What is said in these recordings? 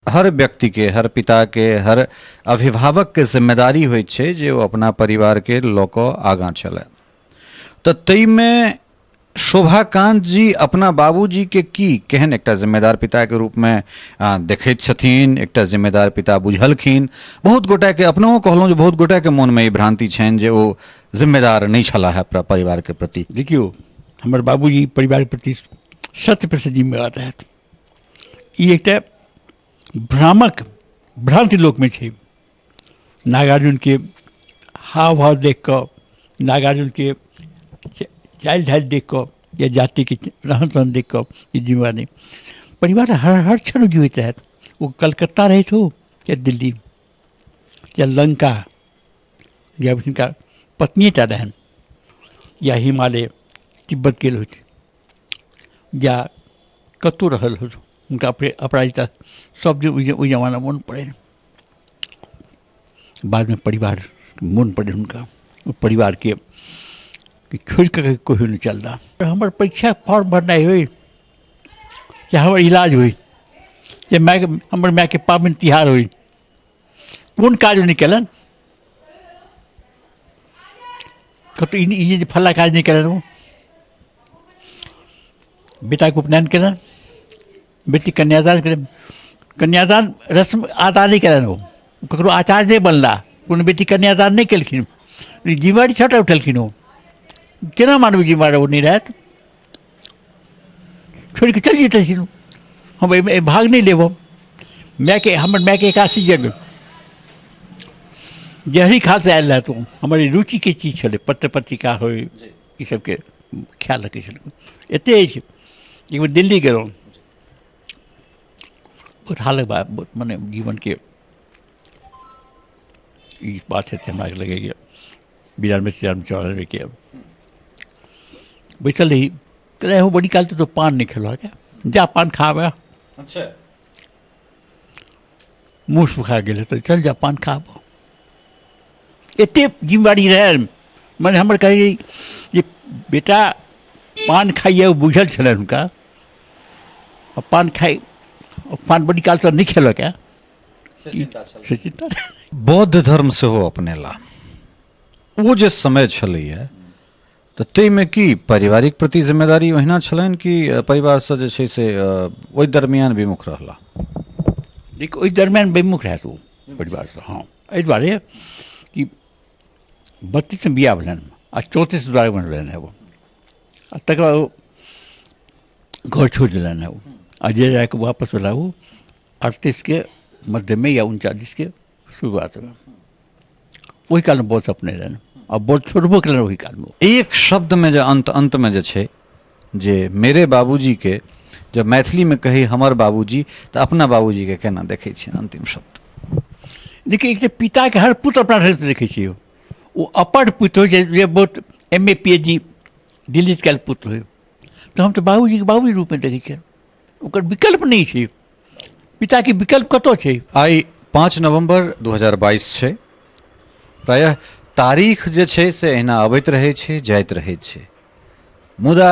हर व्यक्तिके, हर पिताके, हर अभिभावकके जिम्मेदारी होइ छै जे ओ अपना परिवारके लऽ कऽ आगाँ चलय। तऽ ताहिमे शोभाकान्त जी अपना बाबूजीके की केहन एकटा जिम्मेदार पिताके रूपमे देखैत छथिन, एकटा जिम्मेदार पिता बुझलखिन? बहुत गोटाके, अपनहुँ कहलहुँ जे बहुत गोटाके मोनमे ई भ्रान्ति छनि जे ओ जिम्मेदार नहि छलाह है परिवारके प्रति। देखियौ, हमर बाबूजी परिवारके प्रति 100% जिम्मेदार रहथि। ई एकटा भ्रामक भ्रान्ति लोकमे छै। नागार्जुनके हाव भाव देख कऽ, नागार्जुनके चालि ढालि देख कऽ या जातिके रहन सहन देख कऽ ई जिम्मेवार नहि। परिवार हर हर क्षण जीवित रहत, ओ कलकत्ता रहैत हो या दिल्ली या लंका या हिनका पत्नीटा रहनि या हिमालय तिब्बत गेल होथि या कतहु रहल होथि, हुनका अपराजिता सब दिन ओहि जमाना मोन पड़नि। बादमे परिवार मोन पड़ै हुनका, ओ परिवारके छोड़ि कऽ कहियो नहि चलला। हमर परीक्षा फॉर्म भरनाइ होइ या हमर इलाज होइ या मायके, हमर मायके पाबनि तिहार होइ, कोन काज ओ नहि कयलनि? कतहु ई जे फल्लाँ काज नहि कयलनि। ओ बेटाके उपनयन कयलनि, बेटी कन्यादान कयलनि, कन्यादान रस्म अदा नहि कयलनि, ओ ककरो आचार्य नहि बनला, कोनो बेटी कन्यादान नहि केलखिन। जिम्मेवारी सभटा उठेलखिन। ओ केना मानबै जिम्मेवार ओ नहि रहत? छोड़ि कऽ चलि जेतथिन, हम एहिमे भाग नहि लेब। हम मायके, हमर मायके 81 जन्म जहरी खादसँ आयल रहत। ओ हमर रुचिके चीज छलै, पत्र पत्रिका होइ, ई सबके ख्याल रखै छलहुँ। एते अछि, एक बेर दिल्ली गेलहुँ, बहुत हालक बात, बहुत मने जीवनके ई बात हेतै, हमरा लगैए 92 93 94के। बैसल रही, कहले हो बड़ी काल तो पान नहीं खेलो क्या, जा पान खाबे। मुँह सुखा गेल तऽ चल जा पान खाबो। एते जिम्मेवारी रहै, मने हमर कहै जे बेटा पान खाइए, ओ बुझल छलनि हुनका। आ पान खाइ, पान बड़ी कालसँ नहि खेलक है से चिन्ता। बौद्ध धर्म सेहो अपनेला। ओ जे समय छलैए तऽ ताहिमे की पारिवारिक प्रति जिम्मेदारी ओहिना छलनि कि परिवारसँ जे छै से ओहि दरमियान विमुख रहला? देखियौ, ओहि दरमियान विमुख रहत ओ परिवारसँ, हँ, एहि दुआरे कि 32मे बियाह भेलनि आ 34 दुरागमन भेलनि ओ, आ तकर बाद ओ घर छोड़ि देलनि ओ, आ जे जाके वापस भेला ओ 38के मध्यमे या 39के शुरुआतमे। ओहि कालमे बहुत अपने रहनि आ बहुत छोड़बो केलनि ओहि कालमे। एक शब्दमे जे अन्त अन्तमे जे छै जे मेरे बाबूजीके जब मैथिलीमे कही हमर बाबूजी, तऽ अपना बाबूजीके केना देखै छियनि? अन्तिम शब्द। देखियौ, एक तऽ पिताके हर पुत्र अपना ढङ्गसँ देखै छियै, ओ अपर पुत्र होइ जे बहुत M A P H D Delhi कयल पुत्र होइ, तऽ हम तऽ बाबूजीके बाबूजी रूपमे देखै छियनि, ओकर विकल्प नहि छै। पिताके विकल्प कतऽ छै? आइ 5 नवम्बर 2022 छै। प्रायः तारीख जे छै से एहिना अबैत रहै छै, जाइत रहै छै, मुदा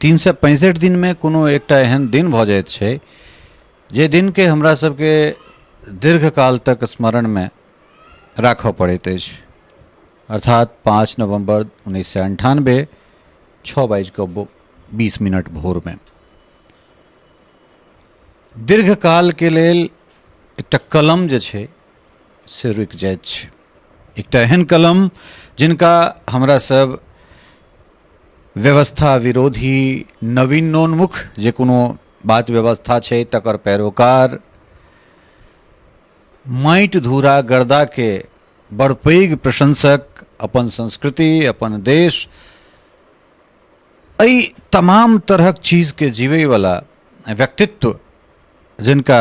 365 दिनमे कोनो एकटा एहन दिन भऽ जाइत छै जे दिनके हमरा सबके दीर्घकाल तक स्मरणमे राखऽ पड़ैत अछि। अर्थात 5 नवम्बर 1998, 6 बाजि कऽ 20 मिनट भोरमे दीर्घकालके लेल एकटा कलम जे छै से रुकि जाइत छै। एकटा एहन कलम जिनका हमरा सब व्यवस्था विरोधी, नवीनोन्मुख, जे कोनो बात व्यवस्था छै तकर पैरोकार, माटि धूरा गर्दाके बड़ पैघ प्रशंसक, अपन संस्कृति, अपन देश, एहि तमाम तरहक चीजके जीवैवला व्यक्तित्व, जिनका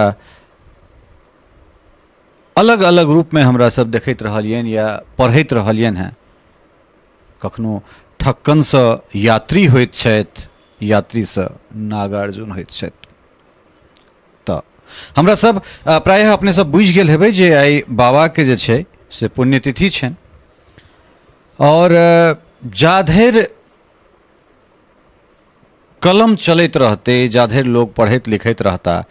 अलग अलग रूपमे हमरा सब देखैत रहलियनि या पढ़ैत रहलियनि हेँ, कखनो ठक्कनसँ यात्री होइत छथि, यात्रीसँ नागार्जुन होइत छथि। तऽ हमरा सब प्रायः अपने सब बुझि गेल हेबै जे आइ बाबाके जे छै से पुण्यतिथि छनि। आओर जाधरि कलम चलैत रहतै, जाधरि लोक पढ़ैत लिखैत रहता,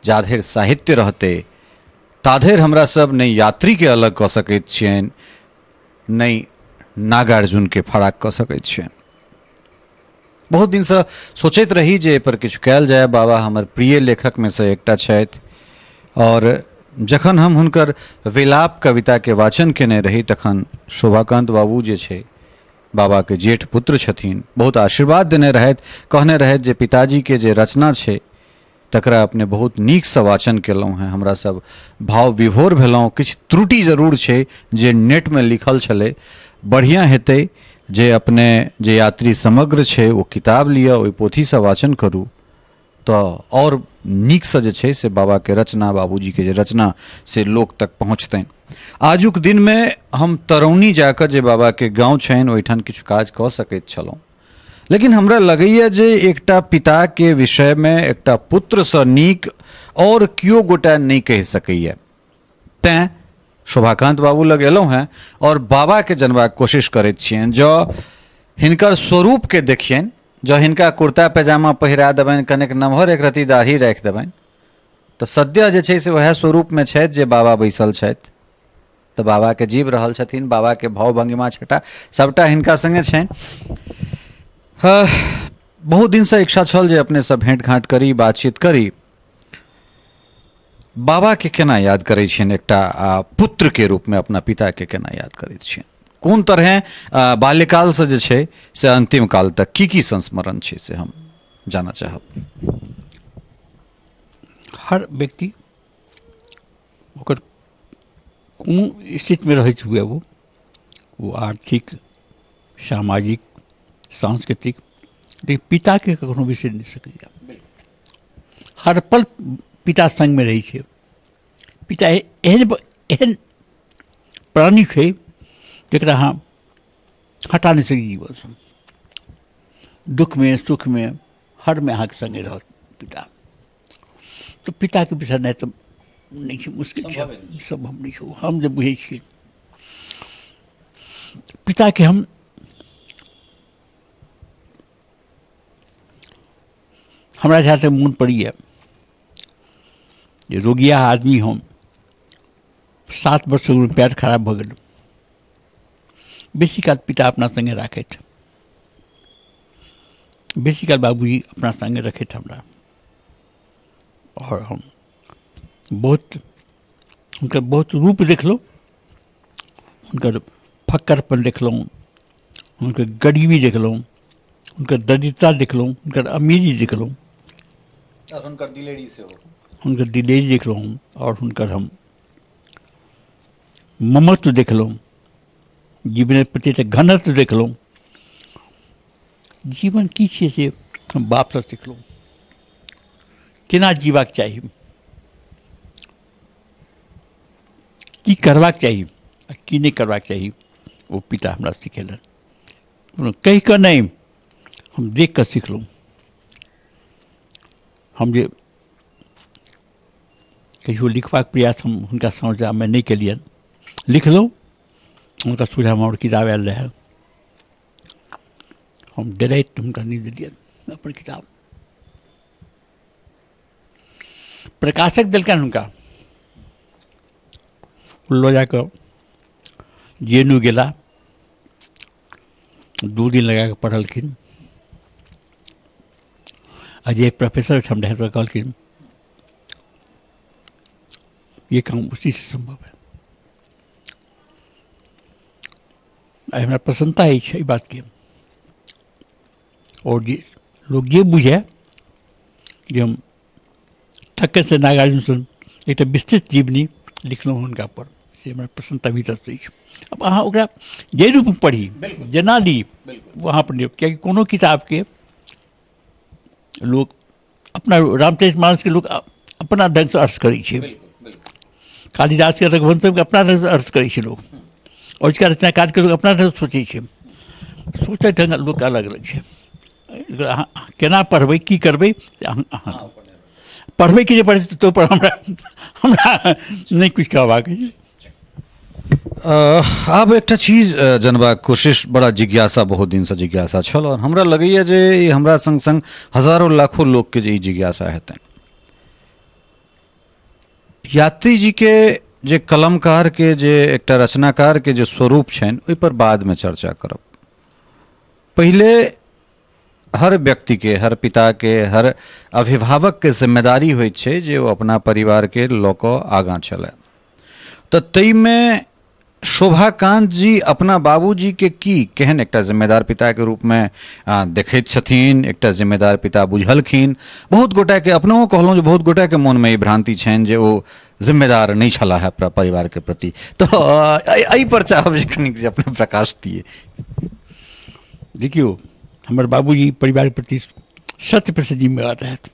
जाधरि साहित्य रहतै ताधरि हमरा सब नहि यात्रीके अलग कऽ सकैत छियनि, नहि नागार्जुनके फराक कऽ सकैत छियनि। बहुत दिनसँ सोचैत रही जे एहिपर किछु कयल जाय। बाबा हमर प्रिय लेखकमे सँ एकटा छथि आओर जखन हम हुनकर विलाप कविताके वाचन केने रही तखन शोभाकान्त बाबू जे छै बाबाके जेठ पुत्र छथिन, बहुत आशीर्वाद देने रहथि, कहने रहथि जे पिताजीके जे रचना छै तकरा अपने बहुत नीकसँ वाचन केलहुँ हेँ, हमरा सब भाव विभोर भेलहुँ। किछु त्रुटि जरूर छै जे नेटमे लिखल छलै, बढ़िआँ हेतै जे अपने जे यात्री समग्र छै ओ किताब लिअ, ओहि पोथीसँ वाचन करू तऽ आओर नीकसँ जे छै से बाबाके रचना, बाबूजीके जे रचना से लोक तक पहुँचतनि। आजुक दिनमे हम तरौनी जाकऽ जे बाबाके गाँव छनि ओहिठाम किछु काज कऽ सकैत छलहुँ, लेकिन हमरा लगैए जे एकटा पिताके विषयमे एकटा पुत्रसँ नीक आओर केओ गोटा नहि कहि सकैए। तैँ शोभाकान्त बाबू लग एलहुँ हेँ आओर बाबाके जनबाक कोशिश करैत छियनि। जँ हिनकर स्वरूपके देखियनि, जँ हिनका कुर्ता पैजामा पहिरा देबनि, कनेक नमहर एक रत्ती दाढ़ी राखि देबनि, तऽ सद्यः जे छै से वएह स्वरूपमे छथि जे बाबा बैसल छथि। तऽ बाबाके जीव रहल छथिन, बाबाके भाव भंगिमा छटा सबटा हिनका सङ्गे छनि। बहुत दिनसँ इच्छा छल जे अपनेसँ भेँट घाँट करी, बातचीत करी। बाबाके केना याद करै छियनि एकटा पुत्रके रूपमे, अपना पिताके केना याद करै छियनि, कोन तरहें बाल्यकालसँ जे छै से अन्तिम काल तक की की संस्मरण छै से हम जानऽ चाहब। हर व्यक्ति ओकर कोनो स्थितिमे रहैत हुए ओ आर्थिक, सामाजिक, सांस्कृतिक, लेकिन पिताके कखनो बिसरि नहि सकैए। हर पल पिता सङ्गमे रहै छै। पिता एहन एहन प्राणी छै जकरा अहाँ हटा नहि सकै जीवनसँ। दुःखमे सुखमे हरमे अहाँके सङ्गे रहत पिता। तऽ पिताके बिसरनाइ तऽ नहि छै, मुश्किल छै, सम्भव नहि छै। हम जे बुझै छियै पिताके, हम हमरा जहाँ तक मोन पड़ैए जे रोगिया आदमी हम 7 वर्ष पैर खराब भऽ गेल, बेसी काल पिता अपना सङ्गे राखथि, बेसी काल बाबूजी अपना सङ्गे रखथि हमरा, आओर हम बहुत हुनकर बहुत रूप देखलहुँ, हुनकर फक्कड़पन देखलहुँ, हुनकर गरीबी देखलहुँ, हुनकर दरिद्रता देखलहुँ, हुनकर अमीरी देखलहुँ, आओर हुनकर दिलेरी सेहो, हुनकर दिलेरी देखलहुँ, आओर हुनकर हम ममत्व देखलहुँ, जीवनक प्रति एकटा घनत्व देखलहुँ। जीवन की छियै से हम बापसँ सिखलहुँ, केना जीबाक चाही, की करबाक चाही आ की नहि करबाक चाही, ओ पिता हमरा सिखेलनि। कोनो कहि कऽ नहि, हम देख कऽ सिखलहुँ। हम जे कहियो लिखबाक प्रयास हम हुनका सोझाँमे नहि केलियनि, लिखलहुँ, हुनका सोझाँमे हमर किताब आयल रहए, हम डराइत हुनका नहि देलियनि अपन किताब। प्रकाशक देलकनि हुनका, ओ लऽ जाकऽ जे एन यू गेला, 2 दिन लगा कऽ पढ़लखिन, आ जे प्रोफेसर ओहिठाम रहै तऽ कहलखिन ये काम उसी से संभव है। आइ हमरा प्रसन्नता अछि एहि बातके, आओर जे लोक जे बुझए जे हम ठक्करसँ नागार्जुनसँ एकटा विस्तृत जीवनी लिखलहुँ हुनका पर, से हमरा प्रसन्नता भीतरसँ अछि। आब अहाँ ओकरा जाहि रूपमे पढ़ी, जेना ली, ओ अहाँ पर, कियाकि कोनो किताबके लोक अपना रामचरित मानसके लोक अपना ढङ्गसँ अर्थ करै छै, कालिदासके रघुवंशके अपना ढङ्गसँ अर्थ करै छै लोक, ओहिके रचनाकारके लोक अपना ढङ्गसँ सोचै छै, सोचै ढङ्ग लोकके अलग अलग छै। अहाँ केना पढ़बै, की करबै, से अहाँ पढ़बै कि नहि पढ़बै तो पर हमरा हमरा नहि किछु कहबाक अछि। आब एकटा चीज जनबाक कोशिश, बड़ा जिज्ञासा, बहुत दिनसँ जिज्ञासा छल, आओर हमरा लगैए जे ई हमरा सङ्ग सङ्ग हजारो लाखो लोकके जे ई जिज्ञासा हेतनि। यात्री जी के जे कलमकार के जे एकटा रचनाकार के जे स्वरूप छनि ओहिपर बादमे चर्चा करब। पहिले हर व्यक्तिके, हर पिताके, हर अभिभावकके जिम्मेदारी होइ छै जे ओ अपना परिवारके लऽ कऽ आगाँ चलय। तऽ ताहिमे शोभाकान्त जी अपना बाबूजीके की केहन एकटा जिम्मेदार पिताके रूपमे देखैत छथिन, एकटा जिम्मेदार पिता बुझलखिन। बहुत गोटाके अपनहुँ कहलहुँ जे बहुत गोटाके मोनमे ई भ्रान्ति छनि जे ओ जिम्मेदार नहि छलाह अपना परिवारके प्रति। तऽ एहिपर चाहब जे कनिक जे अपने प्रकाश दियै। देखियौ, हमर बाबूजी परिवारके प्रति शत प्रतिशत जिम्मेदार रहथि।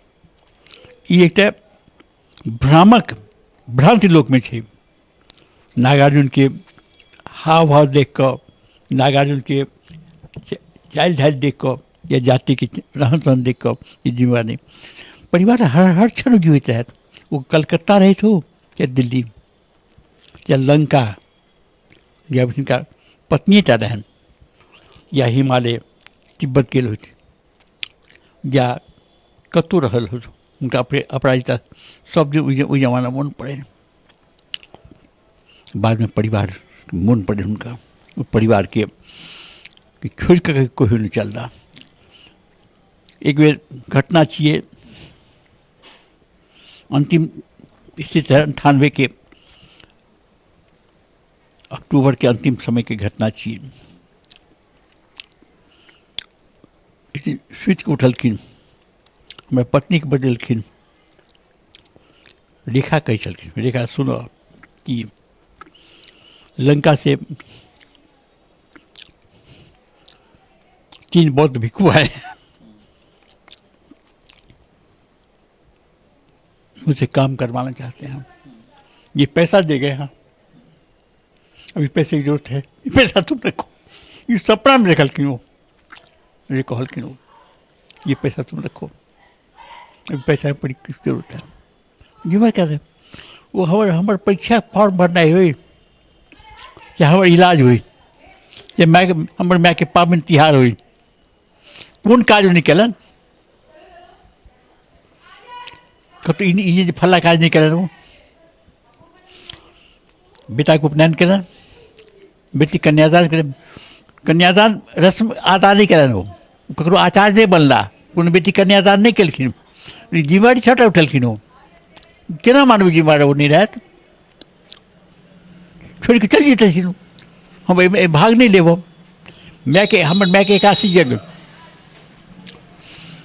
ई एकटा भ्रामक भ्रान्ति लोकमे छै। नागार्जुनके हाव भाव देख कऽ, नागार्जुनके चालि ढालि देख कऽ या जातिके रहन सहन देख कऽ ई जिम्मेवार नहि। परिवार हर हर क्षण जीवित रहत, ओ कलकत्ता रहैत हो या दिल्ली या लंका या हिनका पत्नीटा रहनि या हिमालय तिब्बत गेल होथि या कतहु रहल होथि, हुनका अपराजिता सब दिन ओहि जमाना मोन पड़नि। बादमे परिवार मोन पड़ै हुनका, ओ परिवारके छोड़ि कऽ कहियो नहि चलला। एक बेर घटना छियै, अन्तिम स्थिति रहै 98के अक्टूबरके अन्तिम समयके घटना छियै। एक दिन सुति कऽ उठलखिन, हमरा पत्नीके बजेलखिन, रेखा कहै छलखिन, रेखा सुनऽ कि लंका से 3 बौद्ध भिक्षु आए, मुझसे काम करवाना चाहते हैं, ये पैसा दे गए हैं, अभी पैसे की जरूरत है, ये पैसा तुम रखो। ये सपना में देखलखिन वो, ये कहलखिन वो, ये पैसा तुम रखो, अभी पैसा की बड़ी जरूरत है। जिम्मेदार क्या रहे वो, हमर हमर परीक्षा फॉर्म भरनाइ होइ या हमर इलाज होइ या माय हमर मायके पाबनि तिहार होइ, कोन काज ओ नहि कयलनि। कतहु ई जे फल्लाँ काज नहि कयलनि। ओ बेटाके उपनयन कयलनि, बेटी कन्यादान कयलनि, कन्यादान रस्म अदा नहि कयलनि, ओ ककरो आचार्य नहि बनला, कोनो बेटी कन्यादान नहि केलखिन, जिम्मेवारी सभटा उठेलखिन। ओ केना मानबै जिम्मेवार ओ नहि रहत, छोड़ि कऽ चलि जेतथिन, हम एहिमे भाग नहि लेब। हम मायके, हमर मायके एकासी यज्ञ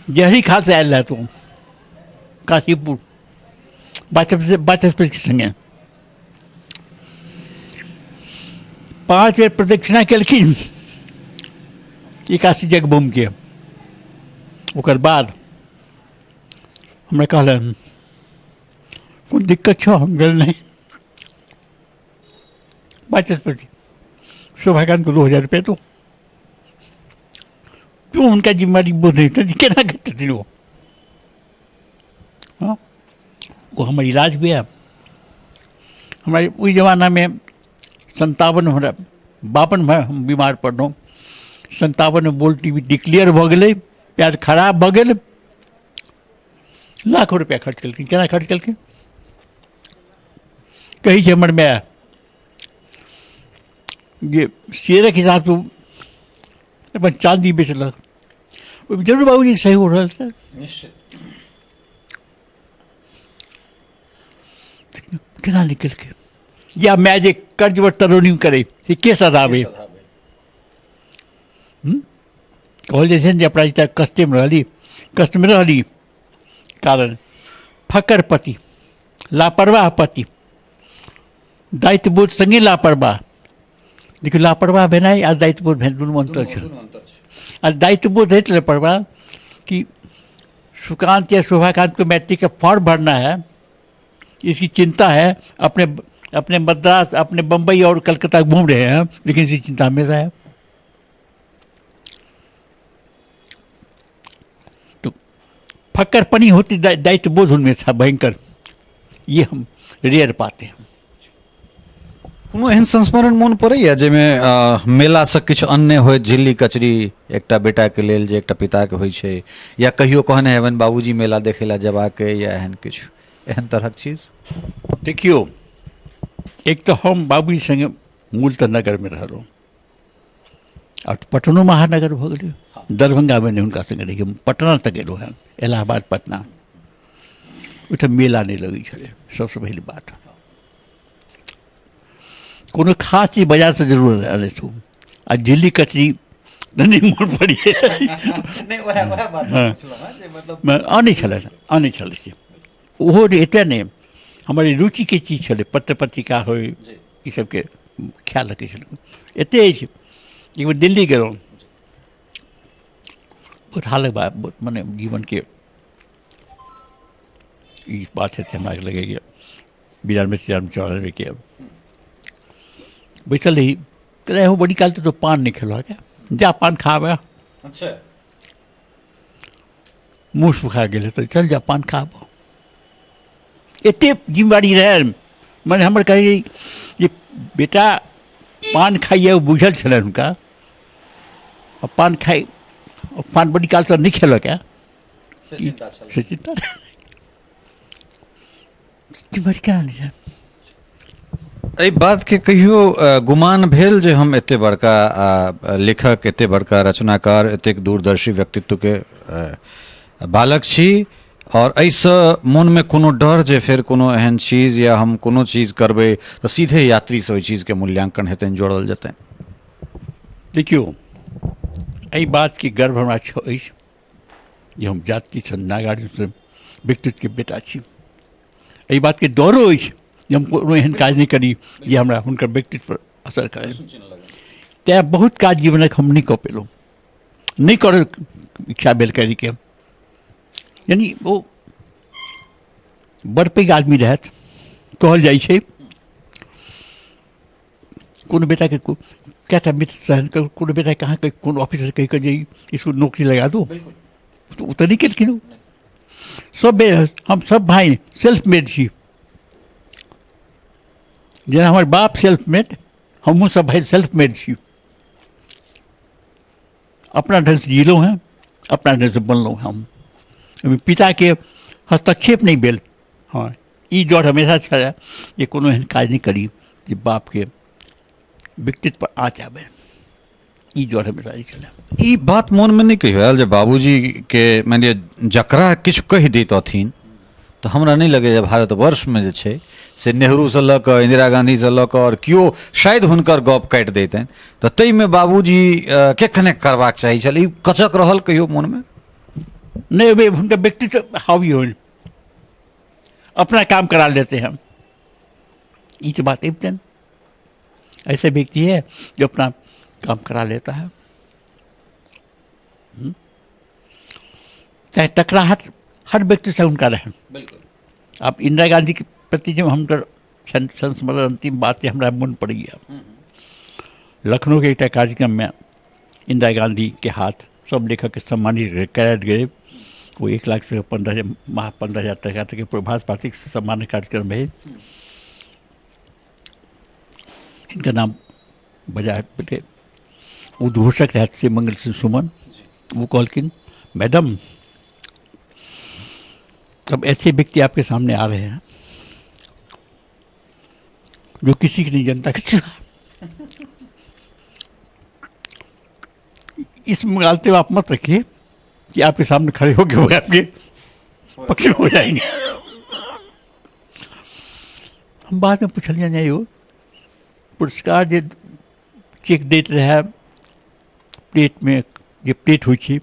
जहरी खालसँ आयल रहत, ओ काशीपुर वाचस्पतिके सङ्गे 5 बेर प्रदक्षिणा केलखिन एकासी जगभूमिके। ओकर बाद हमरा कहलनि कोन दिक्कत छौ, हम गेल नहि। वाचस्पति शोभाकांत को 2000 रुपया दो, क्यों उनका जिम्मेदारी बोध नहीं था, केना करते वो। हाँ, वो हमर इलाज भी है। हमरा ओहि जमानामे 57 हमरा 52मे हम बीमार पड़लहुँ, 57मे बोल टी वी डिक्लेयर भऽ गेलै, पैर खराब भऽ गेल, लाखों रुपया खर्च केलखिन। केना खर्च केलखिन कहै छै हमर माय जे शेयरक हिसाबसँ अपन चाँदी बेचलक, ओहिमे जरूर बाबूजी सहयोग रहल सर। निश्चित। केना नहि केलकै? या माय जे कर्ज पर तरौनी करे से के सधाबै? कहल जाइ छै ने जे अपराजिता कष्टेमे रहली, कष्टमे रहली, कारण फकर पति, लापरवाह पति, दायित्व बोध सङ्गे लापरवाह। देखियौ, लापरवाह भेनाइ आ दायित्व बोध भेनाइ दुनू अन्तर छै। आ दायित्व बोध होइत लापरवाह कि सुकांत या शोभाकांत को मैट्रिक का फॉर्म भरना है, इसकी चिंता है, अपने अपने मद्रास, अपने बम्बई और कलकत्ता घूम रहे हैं, लेकिन इसकी चिंता हमेशा है। तो फक्करपनी होती, दायित्व बोध उनमें था भयंकर, ये हम रेयर पाते हैं। कोनो एहन संस्मरण मोन पड़ैया जाहिमे मेलासँ किछु अन्य होइत झिल्ली कचरी एकटा बेटाके लेल जे एकटा पिताके होइ छै, या कहियो कहने हेबनि बाबूजी मेला देखै लए जेबाक अइ या एहन किछु? एहन तरहक चीज? देखियौ, एक तऽ हम बाबूजी सङ्गे मूलतः नगरमे रहलहुँ आ पटनो महानगर भऽ गेलै। दरभंगामे नहि हुनका सङ्गे रही, पटना तक गेलहुँ हेँ, इलाहाबाद पटना। ओहिठाम मेला नहि लगै छलै। सबसँ पहिल बात, कोनो खास चीज बाजारसँ जरूर अनैत। आ झिल्ली कचरी नहि मोन पड़िए अनै छलै, अनै छलै से ओहो एतय नहि। हमर रुचिके चीज छलै, पत्र पत्रिका होइ, ई सबके ख्याल रखै छलहुँ। एते अछि, एक बेर दिल्ली गेलहुँ, बहुत हालक बात, बहुत मने जीवनके ई बात हेतै हमरा लगैए 92 93 94के। बैसल रही, कहले हो बड़ी काल तो पान नहीं खेलो क्या, जा पान खाबे। अच्छा, मुँह सुखा गेल तऽ चल जा पान खाबो। एते जिम्मेवारी रहै, मने हमर कहै जे बेटा पान खाइए, ओ बुझल छलनि हुनका। आ पान खाइ, पान बड़ी कालसँ नहि खेलक है से चिन्ता जिम्मेवारी केना नहि छै। एहि बातके कहियो गुमान भेल जे हम एते बड़का लेखक, एते बड़का रचनाकार, एतेक दूरदर्शी व्यक्तित्वके बालक छी, आओर एहिसँ मोनमे कोनो डर जे फेर कोनो एहन चीज या हम कोनो चीज करबै तऽ सीधे यात्रीसँ ओहि चीजके मूल्यांकन हेतनि, जोड़ल जेतनि? देखियौ, एहि बातके गर्व हमरा अछि जे हम जातिसँ नागार्जुनसँ व्यक्तित्वके बेटा छी। एहि बातके डरो अछि जे हम कोनो एहन काज नहि करी जे हमरा हुनकर व्यक्तित्व पर असर करै। तैँ बहुत काज जीवनक हम नहि कऽ पेलहुँ, नहि करऽ इच्छा भेल करैके। यानी ओ बड़ पैघ आदमी रहथि। कहल जाइ छै कोनो बेटाके कएटा मित्र सहन, कोनो बेटा कहाँ कोनो ऑफिसर कहि कऽ जे इसको नौकरी लगा दो, तऽ ओ तऽ नहि केलखिन। सब बे हम सब भाइ सेल्फ मेड छी। जेना हमर बाप सेल्फ मेड, हमहूँ सब भाइ सेल्फ मेड छी। अपना ढङ्गसँ जीलहुँ हेँ, अपना ढङ्गसँ बनलहुँ हेँ हम। ओहिमे पिताके हस्तक्षेप नहि भेल। हँ, ई डर हमेशा छलए जे कोनो एहन काज नहि करी जे बापके व्यक्तित्व पर आँच आबै। ई डर हमेशा ई छलए। ई बात मोनमे नहि कहियो आयल जे बाबूजीके मानि लिअ जकरा किछु कहि दैतथिन तऽ हमरा नहि लगैए भारतवर्षमे जे छै से नेहरूसँ लऽ कऽ इन्दिरा गाँधीसँ लऽ कऽ आओर केओ शायद हुनकर गप काटि दैतनि, तऽ ताहिमे बाबूजी के कनेक्ट करबाक चाही छल? ई कचक रहल कहियो मोनमे? नहि, अबे हुनकर व्यक्तित्व हावी होइन, अपना काम करा लेते हैं। ई तो बात एकदम ऐसे व्यक्ति है जो अपना काम करा लेता है। चाहे टकराहट हर व्यक्ति से उनका रहे। अब इंदिरा गांधी के प्रति जब हुनकर संस्मरण अंतिम बात हमरा मन पड़ैया, लखनऊ के एकटा कार्यक्रम में इंदिरा गांधी के हाथ सब लेखक के सम्मानित करायल गेल। ओ 1 लाख से 15,000 माह 15,000 टका तक प्रभात पार्टी सम्मान कार्यक्रम भेल। इनका नाम बजा भेलै। उद्घोषक रहथि से मंगल सिंह सुमन। वो कहलखिन, मैडम, अब ऐसे व्यक्ति आपके सामने आ रहे हैं जो किसी की नहीं, जनता के सिवा। इस मुगालते आप मत रखिए कि आपके सामने खड़े होके वो आपके पक्ष में हो जाएंगे। हम बाद में पूछलियै, नहीं हो पुरस्कार जे चेक दैत रहए प्लेटमे, जे प्लेट होइ छै,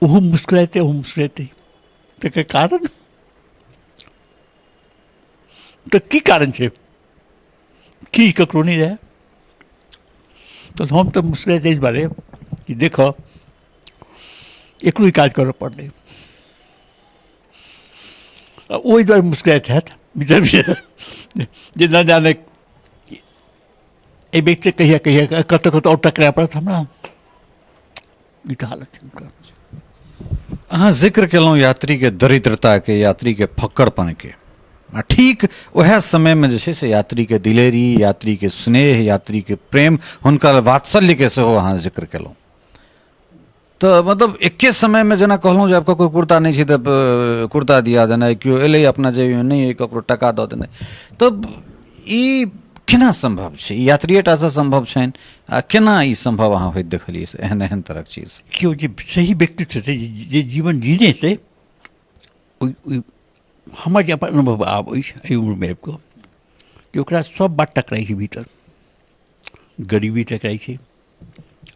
ओहो मुस्कुराइते, ओहो मुस्कुराइते, तकर कारण तऽ की कारण छै की ककरो नहि रहए? तऽ हम तऽ मुस्कुराइत एहि दुआरे कि देखऽ एकरो ई काज करऽ पड़लै। आ ओहि दुआरे मुस्कुराइत हैत भीतर भीतर जे न जाने एहि व्यक्ति कहिया कहिया कतऽ कतऽ आओर टकराए पड़त हमरा। ई तऽ हालत छै हुनकर। अहाँ जिक्र केलहुँ यात्रीके दरिद्रताके, यात्रीके फक्कड़पनके, आ ठीक उएह समयमे जे छै से यात्रीके दिलेरी, यात्रीके स्नेह, यात्रीके प्रेम, हुनकर वात्सल्यके सेहो अहाँ जिक्र केलहुँ। तऽ मतलब एके समयमे जेना कहलहुँ जे आब ककरो कुर्ता नहि छै तऽ कुर्ता दिया देनाइ, केओ एलै अपना जेबीमे नहि अइ ककरो टका दऽ देनाइ, तऽ ई केना सम्भव छै? ई यात्रिएटासँ सम्भव छनि आ केना ई सम्भव अहाँ होइत देखलियै से एहन एहन तरहक चीज? केओ जे सही व्यक्तित्व हेतै, जे जीवन जीने हेतै, ओहि हमर जे अपन अनुभव आब अछि एहि उम्रमे आबि कऽ जे ओकरा सब बात टकराइ छै भीतर, गरीबी टकराइ छै,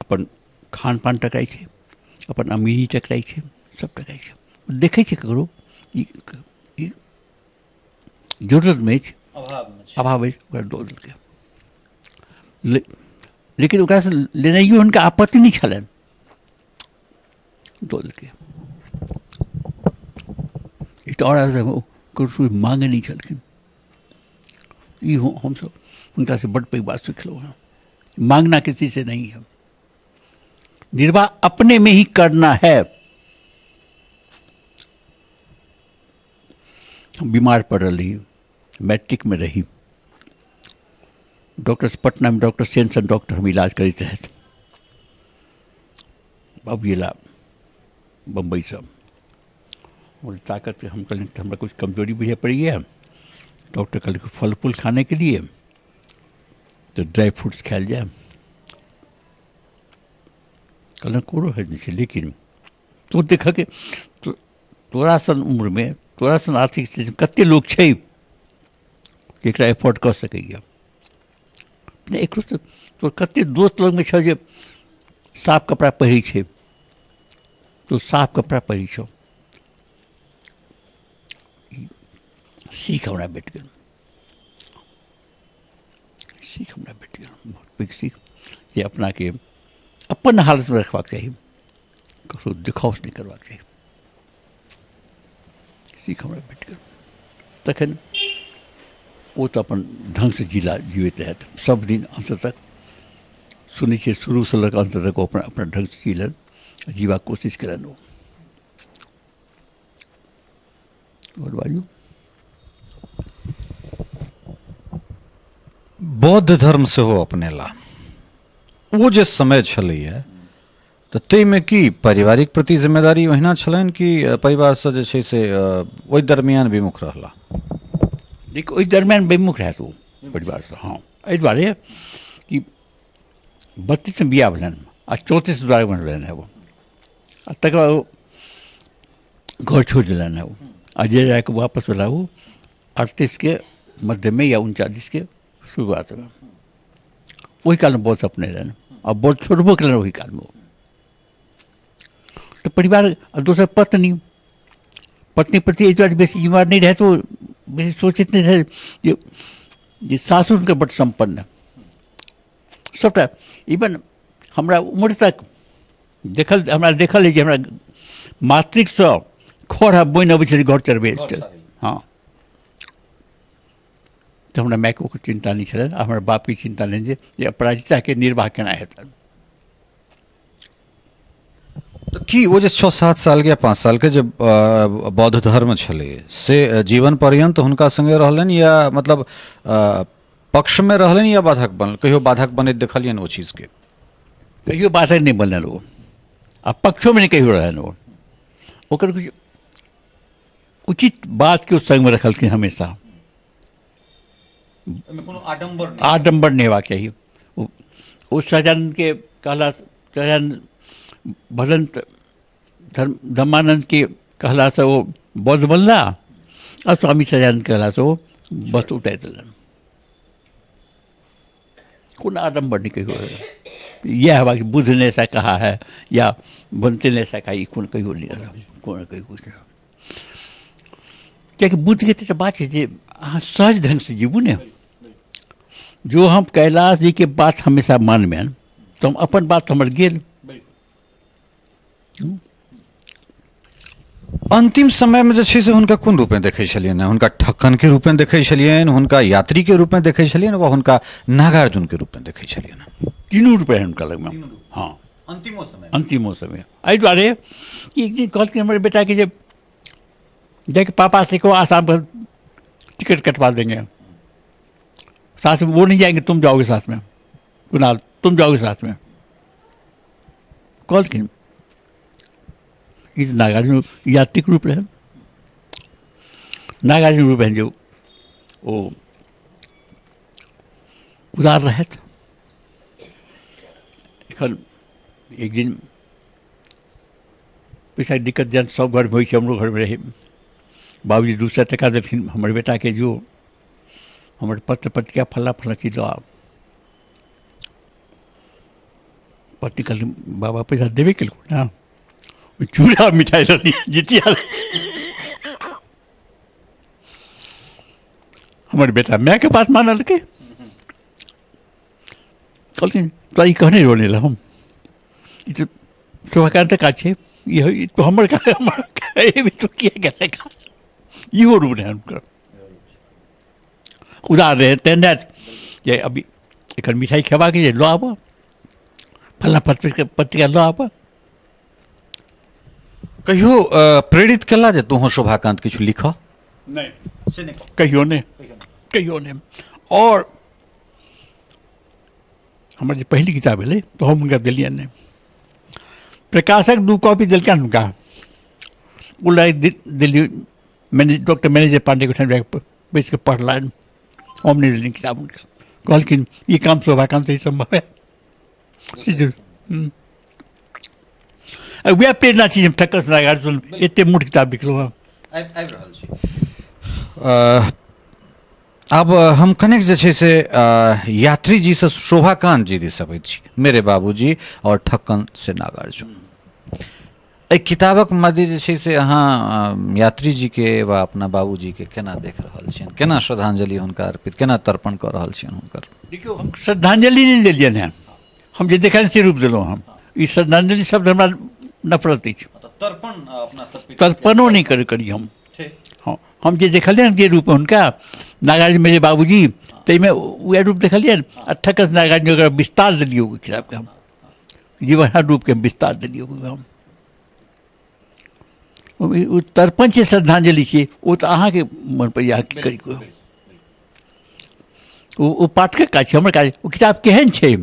अपन खान पान टकराइ छै, अपन अमीरी टकराइ छै, सब टकराइ छै। देखै छै ककरो ई जरूरतमे अछि, अभाव अछि, ओकरा दऽ देलकै, लेकिन ओकरासँ लेनाइयो हुनका आपत्ति नहि छलनि, दऽ देलकै। एकटा आओर ककरो मांगै नहि छलखिन। ई हमसब हुनकासँ बड्ड पैघ बात सिखलहुँ हेँ, मांगना किसी से नहीं है, निर्वाह अपने में ही करना है। हम बीमार पड़ल रही, मैट्रिक में रही, डॉक्टर पटना में डॉक्टर सेंसन डॉक्टर हम इलाज करैत रहथि, बाबू अयला बम्बईसँ, बोले ताकत, हम कहलियनि हमरा कुछ कमजोरी बुझाइ पड़ैए, डॉक्टर कहलकै फल फूल खाने के लिए, तऽ ड्राइ फ्रूट्स खायल जाय, कहलनि कोनो हर्ज नहि छै, लेकिन तू देखक तोरा सन उम्रमे तोरा सन आर्थिक स्थितिमे कते लोक छै जेकरा एफोर्ड कऽ सकैए, नहि एकरो तऽ तोर कते दोस्त लगमे छौ जे साफ कपड़ा पहिरै छै, तो साफ कपड़ा पहिरै छौ। सीख हमरा भेट गेल, सीख हमरा भेट गेल बहुत पैघ सीख जे अपनाके अपन हालतमे रखबाक चाही, ककरो देखाउस नहि करबाक चाही। सीख हमरा भेट गेल। तखन ओ तऽ अपन ढङ्गसँ जिला जीवैत रहथि सब दिन अन्त तक, सुनै छियै शुरूसँ लऽ कऽ अन्त तक ओ अपना अपना ढङ्गसँ जीलनि, जीबाक कोशिश केलनि ओ। आओर बाजू। बौद्ध धर्म सेहो अपनेला, ओ जे समय छलैए तऽ ताहिमे की पारिवारिक प्रति जिम्मेदारी ओहिना छलनि कि परिवारसँ जे छै से ओहि दरमियान विमुख रहला? देखियौ, ओहि दरमियान विमुख रहथि ओ परिवारसँ, हँ, एहि दुआरे कि 32मे बियाह भेलनि आ 34 दुरागमन भेलनि ओ, आ तकर बाद ओ घर छोड़ि देलनि ओ, आ जे जाकऽ वापस भेला ओ 38के मध्यमे या 39के शुरुआतमे, ओहि कालमे बौद्ध अपनेलनि आ बौद्ध छोड़बो केलनि ओहि कालमे ओ। तऽ परिवार आ दोसर पत्नी, पत्नी प्रति एहि दुआरे बेसी जिम्मेवार नहि रहथि, ओ बेसी सोचैत नहि रहै जे सासुर हुनकर बड्ड सम्पन्न सबटा, इवन हमरा उम्र तक देखल, हमरा देखल अछि जे हमरा मातृकसँ खर आ बोनि अबै छलै घर चढ़बै, हँ, तऽ हमरा मायके ओकर चिन्ता नहि छलनि आ हमर बापके चिन्ता नहि जे अपराजिताके निर्वाह केना हेतनि। तऽ की ओ जे 6-7 सालके या 5 सालके जे बौद्ध धर्म छलै से जीवन पर्यन्त हुनका सङ्गे रहलनि या मतलब पक्षमे रहलनि या बाधक बनल, कहियो बाधक बनैत देखलियनि ओ चीजके? कहियो बाधक नहि बनल ओ, आ पक्षोमे नहि कहियो रहलनि ओ, ओकर किछु उचित बातके ओ सङ्गमे रखलखिन हमेशा, कोनो आडम्बर आडम्बर नहि हेबाक चाही। ओ सहजानन्दके कहला, सहजानन्द भदन्त धर्म धर्मानन्दके कहलासँ ओ बौद्ध बनला आ स्वामी सहजानन्द कहलासँ ओ वस्त्र उतारि देलनि, कोनो आडम्बर नहि कहियो इएह हेबाक, बुद्ध ने ऐसा कहा है या बनते ने ऐसा कहा, ई कोनो कहियो नहि रहल, कोनो कहियो नहि। कियाकि बुद्धके तऽ बात छै जे अहाँ सहज ढङ्गसँ जीबू ने, जो हम कैलाश जीके बात हमेशा मानबनि तऽ हम अपन बात हमर गेल। अंतिम समयमे जे छै से हुनका कोन रूपमे देखै छलियनि? हुनका ठक्कनके रूपमे देखै छलियनि, हुनका यात्रीके रूपमे देखै छलियनि वा हुनका नागार्जुनके रूपमे देखै छलियनि? तीनू रूपे हुनका लगमे, हँ, अंतिमो समय, अंतिमो समय। एहि दुआरे कि एक दिन कहलखिन हमर बेटाके जे जाके पापा से कहो आसाम पर टिकट कटवा देंगे, साथ में वो नहीं जाएंगे, तुम जाओगे साथ में, कुणाल तुम जाओगे साथ में, कहलखिन। ई तऽ नागार्जुन यात्रीक रूप रहनि। नागार्जुन रूप रहनि जे ओ उदार रहथि। एखन एक दिन पैसाके दिक्कत जेहन सब घरमे होइ छै, हमरो घरमे रहै। बाबूजी 200 टाका देलखिन हमर बेटाके, जो हमर पत्र पत्रिका फल्लाँ फल्लाँ चीज लऽ आब। पत्नी कहलखिन बाबा पैसा देबे केलखुन ने, चूड़ा मिठाइ लऽ लिअ जितिया। हमर बेटा मायके बात मानलकै। कहलखिन तोरा ई कहने रहो नहि हम, ई तऽ शोभाकान्तक काज छै, ई तऽ हमर काज, हमर एहिमे तू किया गेलै काज। इहो रूप रहै हुनकर, उदार रहै तेहन नहि जे अभी एखन मिठाइ खेबाक जे लऽ आबऽ, फल्लाँ पत्रिका पत्रिका लऽ आबऽ। कहियो प्रेरित केला जे तोहूँ शोभाकान्त किछु लिखऽ? नहि, कहियो नहि, कहियो नहि। आओर हमर जे पहिल किताब भेलै तऽ हम हुनका देलियनि नहि। प्रकाशक 2 कॉपी देलकनि हुनका, ओ लए दिल्ली डॉक्टर मैनेजर पांडे के ओहिठाम जाकऽ बैस कऽ पढ़लनि। हम नहि देलियनि किताब हुनका। कहलखिन ई काम शोभाकान्त ही सम्भव है। वएह प्रेरणा छी हम ठक्कर नागार्जुन एते मोट किताब लिखलहुँ हँ। आबि रहल छी। आब हम कनेक जे छै से यात्री जीसँ शोभाकान्त जी दिस अबैत छी। मेरे बाबूजी और ठक्कन से नागार्जुन, एहि किताबक मध्य जे छै से अहाँ यात्री जीके वा अपना बाबूजीके केना देख रहल छियनि, केना श्रद्धांजलि हुनका अर्पित, केना तर्पण कऽ रहल छियनि हुनकर? देखियौ, हम श्रद्धांजलि नहि देलियनि हेँ, हम जे देखलनि से रूप देलहुँ हम। ई श्रद्धांजलि शब्द हमरा नफरत अछि। तर्पण अपना सब तर्पणो नहि करी हम। हँ, हम जे देखलियनि जे रूप हुनका नागार्जुन मेरे बाबूजी, ताहिमे वएह रूप देखलियनि। आ ठकस नागार्जुन ओकरा विस्तार देलियै ओहि किताबके, हम जीवन हर रूपके विस्तार देलियै ओहिमे हम। ओ तर्पण छै, श्रद्धांजलि छियै, ओ तऽ अहाँके मन पर अहाँ की करी। ओ पाठकक काज छै, हमर काज। ओ किताब केहन छै,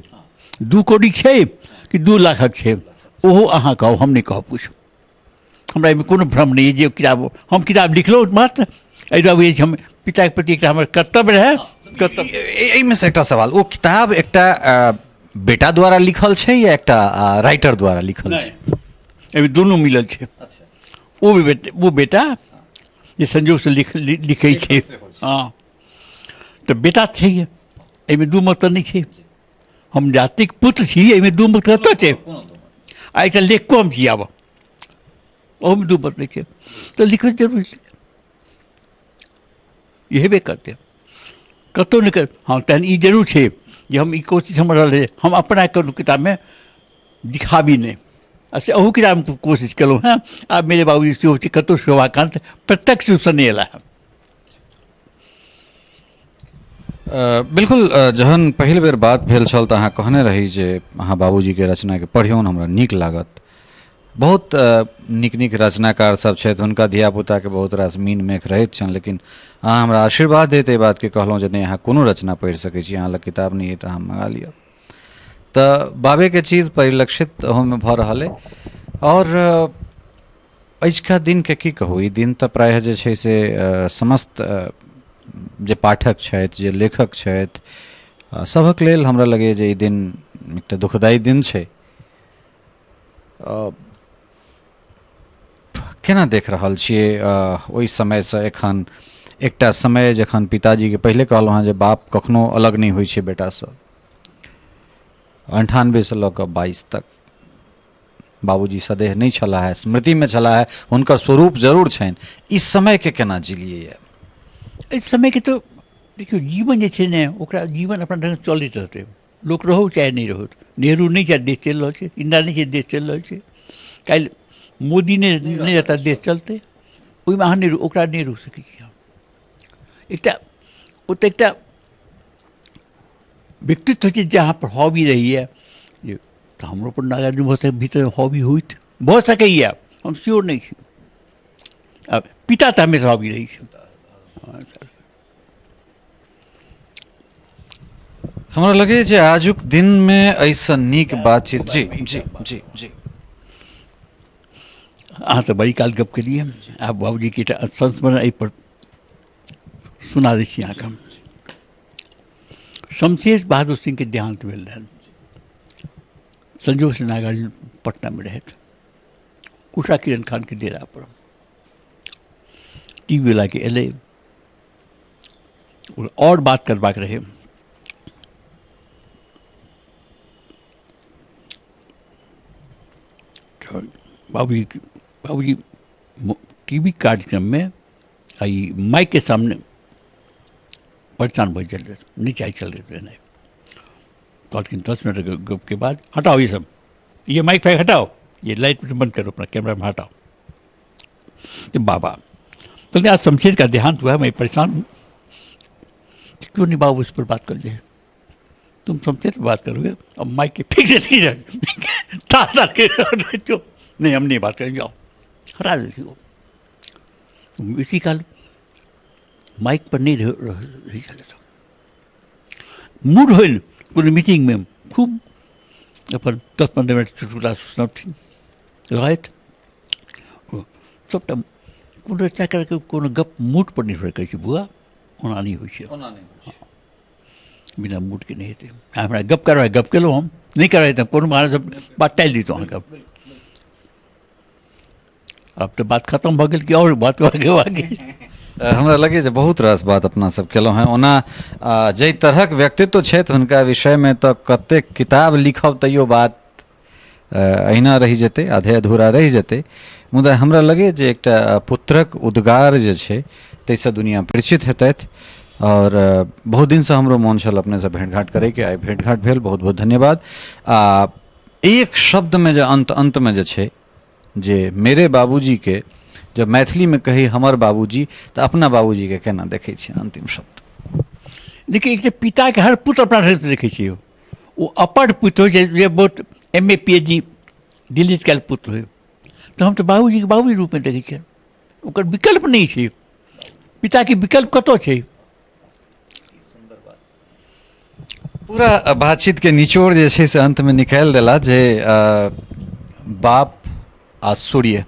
2 कौड़ीक छै कि 2 लाखक छै, ओहो अहाँ कहू, हम नहि कहब किछु। हमरा एहिमे कोनो भ्रम नहि अइ जे किताब हम किताब लिखलहुँ मात्र एहि दुआरे हम पिताके प्रति एकटा हमर कर्तव्य रहए, कर्तव्य। एहिमे से एकटा सवाल, ओ किताब एकटा बेटा द्वारा लिखल छै या एकटा राइटर द्वारा लिखल छै? एहिमे दुनू मिलल छै। ओ भी बेटा, ओ बेटा जे संजोगसँ लिखै छै, हँ तऽ बेटा छै, एहिमे दू मत तऽ नहि छै। हम जातिक पुत्र छी, एहिमे दू मत कतऽ छै? आ एकटा लेखको हम छी, आब ओहोमे दू मत नहि छै, तऽ लिखै जरूर ई हेबे करतै, कतहु नहि कर। हँ, तहन ई जरूर छै जे हम ई कोशिश हमर रहलै हम अपना कोनो किताबमे दिखाबी नहि, आ से अहू किताबमे कोशिश केलहुँ हेँ। आब मेरे बाबूजी सेहो छै, कतहु शोभाकान्त प्रत्यक्ष रूपसँ नहि अयला हेँ। बिल्कुल, जहन पहिल बेर बात भेल छल तऽ अहाँ कहने रही जे अहाँ बाबूजीके रचनाके पढ़ियौन, हमरा नीक लागत। बहुत नीक नीक रचनाकार सब छथि, हुनका धियापुताके बहुत रास मीन मेख रहैत छनि, लेकिन अहाँ हमरा आशीर्वाद दैत एहि बातके कहलहुँ जे नहि, अहाँ कोनो रचना पढ़ि सकै छी, अहाँ लग किताब नहि अइ तऽ अहाँ मँगा लिअ। तऽ बाबेके चीज परिलक्षित ओहोमे भऽ रहल अइ। आओर अजुका दिनके की कहू, ई दिन तऽ प्रायः जे छै से समस्त जे पाठक छथि, जे लेखक छथि, सभक लेल हमरा लगैए जे ई दिन एकटा दुखदायी दिन छै। केना देख रहल छियै ओहि समयसँ एखन एकटा समय जखन पिताजीके पहिले कहलहुँ हेँ जे बाप कखनो अलग नहि होइ छै बेटासँ, 98 लऽ कऽ 22 तक बाबूजी सदेह नहि छलाह है, स्मृतिमे छलाह है, हुनकर स्वरूप जरूर छनि, ई समयके केना जिलियै? एहि समयके तऽ देखियौ, जीवन जे छै ने, ओकरा जीवन अपना ढङ्गसँ चलैत रहतै, लोक रहौ चाहे नहि रहौ। नेहरू नहि चाहे देश चलि रहल छै, इन्दिरा नहि छै देश चलि रहल छै, काल्हि मोदी नहि रहता देश चलतै। ओहिमे अहाँ नहि, ओकरा नहि रोकि सकै छी। हम एकटा ओ तऽ एकटा व्यक्तित्व होइ छै जे अहाँ पर हॉबी रहैए, जे तऽ हमरो पर नागार्जुन भऽ सकै भीतर हॉबी होइत भऽ सकैए, हम श्योर नहि छी। आ पिता तऽ हमेशा हॉबी रहै छै। हमरा लगैए जे आजुक दिनमे एहिसँ नीक बातचीत। जी जी जी जी। अहाँ तऽ बड़ी काल गप केलियै। आब बाबूजीके एकटा संस्मरण एहिपर सुना दै छी अहाँके हम। शमशेर बहादुर सिंहके देहान्त भेल रहनि। संजोग से नागार्जुन पटनामे रहथि, उषा किरण खानके डेरा पर। टी वी वलाके एलै, आओर बात करबाक रहै। बाबूजी बाबूजी टी वी कार्यक्रममे आ ई माइकके सामने परेशान भऽ चल नहि चाहै छल रहनाइ। कहलखिन 10 मिनट गपके बाद हटाओ ये सब, ये माइक फाइक हटाओ, ये लाइट बंद करो, अपना कैमरा में हटाओ। तो बाबा तो आज शमशेर का देहांत हुआ है, मैं परेशान हूँ। तो क्यों नहीं बाबू उस पर बात कर ले, तुम शमशेर पर बात करोगे अब माइक के फिक्स नहीं तार तार के क्यों नहीं, हम नहीं बात करेंगे, आओ हटा देती हो। इसी काल माइक पर नहीं रह चले तो मूड होल कोनो मीटिंगमे खूब अपन 10-15 मिनट चुटकुला सुनबथिन रहथि। सबटा कोनो एकटा करके कोनो गप मूड पर निर्भर करै छै बुआ, ओना नहि होइ छै, ओना नहि होइ छै, बिना मूडके नहि हेतै। हमरा गप करबै गप केलहुँ, हम नहि करबै तऽ कोनो बहाना बात टालि दितहुँ अहाँके। आब तऽ बात खतम भऽ गेल कि आओर बात आगे आगे? हमरा लगैए जे बहुत रास बात अपना सब केलहुँ हेँ। ओना जाहि तरहक व्यक्तित्व छथि हुनका विषयमे तऽ कतेक किताब लिखब तैयो बात अहिना रहि जेतै, आधे अधूरा रहि जेतै। मुदा हमरा लगैए जे एकटा पुत्रक उद्गार जे छै ताहिसँ दुनिया परिचित हेतथि। आओर बहुत दिनसँ हमरो मोन छल अपनेसँ भेँट घाँट करैके, आइ भेँट घाँट भेल, बहुत बहुत धन्यवाद। आ एक शब्दमे जे अन्त अन्तमे जे छै जे मेरे बाबूजीके जब मैथिलीमे कही हमर बाबूजी, तऽ अपना बाबूजीके केना देखै छियनि? अन्तिम शब्द। देखियौ, एक तऽ पिताके हर पुत्र अपना ढङ्गसँ देखै छियै, ओ अपर पुत्र होइ छै जे बहुत M A P H D Delhi कयल पुत्र होइ, तऽ हम तऽ बाबूजीके बाबूजी रूपमे देखै छियनि, ओकर विकल्प नहि छै। पिताके विकल्प कतऽ छै? पूरा बातचीतके निचोड़ जे छै से अन्तमे निकालि देला जे बाप आ सूर्य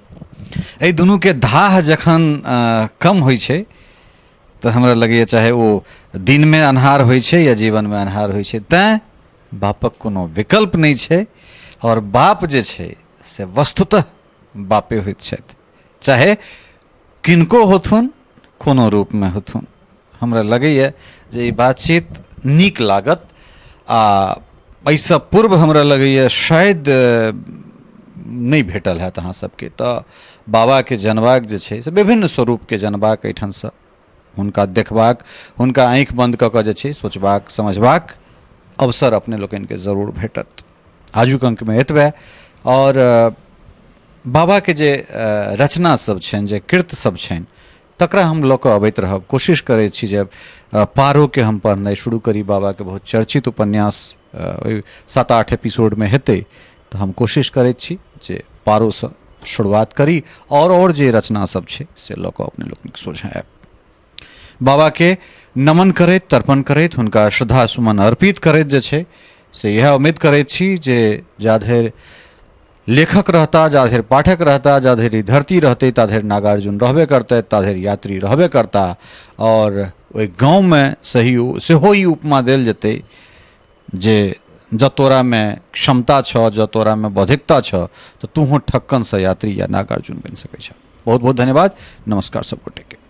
एहि दुनूके धाह जखन कम होइ छै तऽ हमरा लगैए चाहे ओ दिनमे अन्हार होइ छै या जीवनमे अन्हार होइ छै, तैँ बापक कोनो विकल्प नहि छै। आओर बाप जे छै से वस्तुतः बापे होइत छथि, चाहे किनको होथुन, कोनो रूपमे होथुन। हमरा लगैए जे ई बातचीत नीक लागत। आ एहिसँ पूर्व हमरा लगैए शायद नहि भेटल हैत अहाँ सबके, तऽ बाबाके जनबाक जे छै से विभिन्न स्वरूपके जनबाक, एहिठामसँ हुनका देखबाक, हुनका आँखि बन्द कऽ कऽ जे छै सोचबाक समझबाक अवसर अपने लोकनिके जरूर भेटत। आजुक अङ्कमे एतबे। आओर बाबाके जे रचना सब छनि, जे कृत सब छनि, तकरा हम लऽ कऽ अबैत रहब। कोशिश करै छी जे पारोके हम पढ़नाइ शुरू करी। बाबाके बहुत चर्चित उपन्यास ओहि 7-8 एपिसोडमे हेतै, तऽ हम कोशिश करैत छी जे पारोसँ शुरुआत करी आओर जे रचना सब छै से लऽ कऽ अपने लोकनिक सोझाँ आयब। बाबाके नमन करैत, तर्पण करैत, हुनका श्रद्धा सुमन अर्पित करैत जे छै से इएह उम्मीद करैत छी जे जाधरि लेखक रहता, जाधरि पाठक रहता, जाधरि धरती रहतै, ताधरि नागार्जुन रहबे करतै, ताधरि यात्री रहबे करता। आओर ओहि गाँवमे सही सेहो ई उपमा देल जेतै जे जँ तोरामे क्षमता छऽ, जँ तोरामे बौद्धिकता छऽ, तऽ तूहोँ ठक्कनसँ यात्री या नागार्जुन बनि सकै छऽ। बहुत बहुत धन्यवाद, नमस्कार सब गोटेके।